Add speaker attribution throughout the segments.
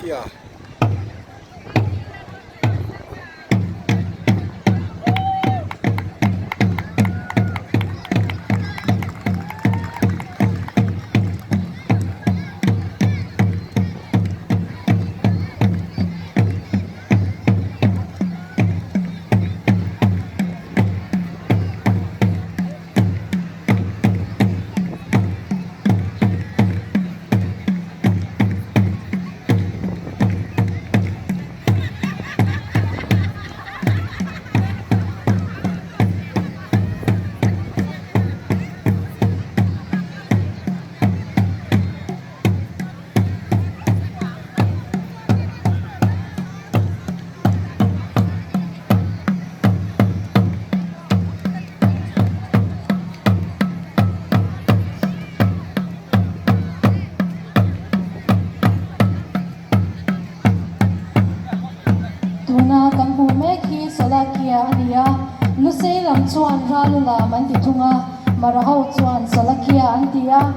Speaker 1: Slovakia.
Speaker 2: Tuna kan hmuh mek hi Solakia a ni a, Lusei lam chuan Ralu lam an ti thung a, Mara ho chuan Solakia an ti a.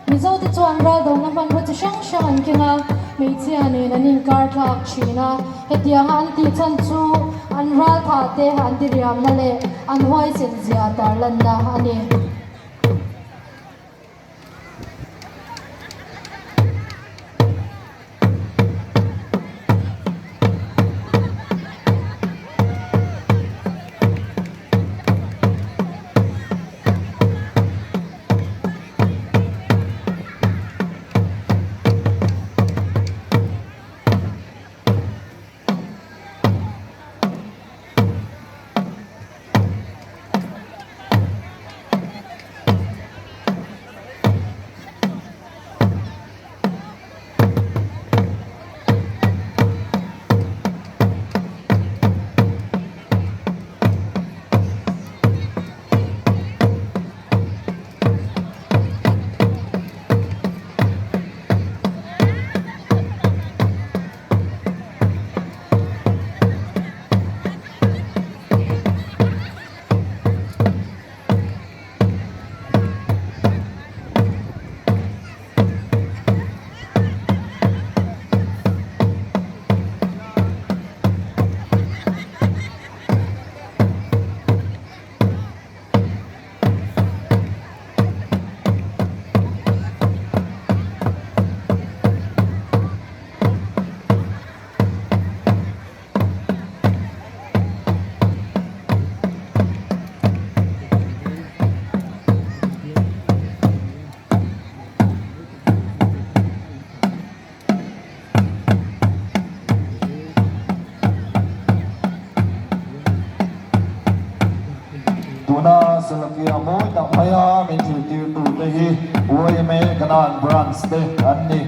Speaker 2: Mizote chuan raldona hmanraw chi hrang hrang an keng a, hmeichhia nen an inkar thlak thin a. Hetianga an tih chhan chu an ralthah te an diriamna leh an huaisen zia tarlanna a ni.
Speaker 3: Tuna Slovakia mawi tak maia min zirtirtute hi YMA Kanan Branch te an ni.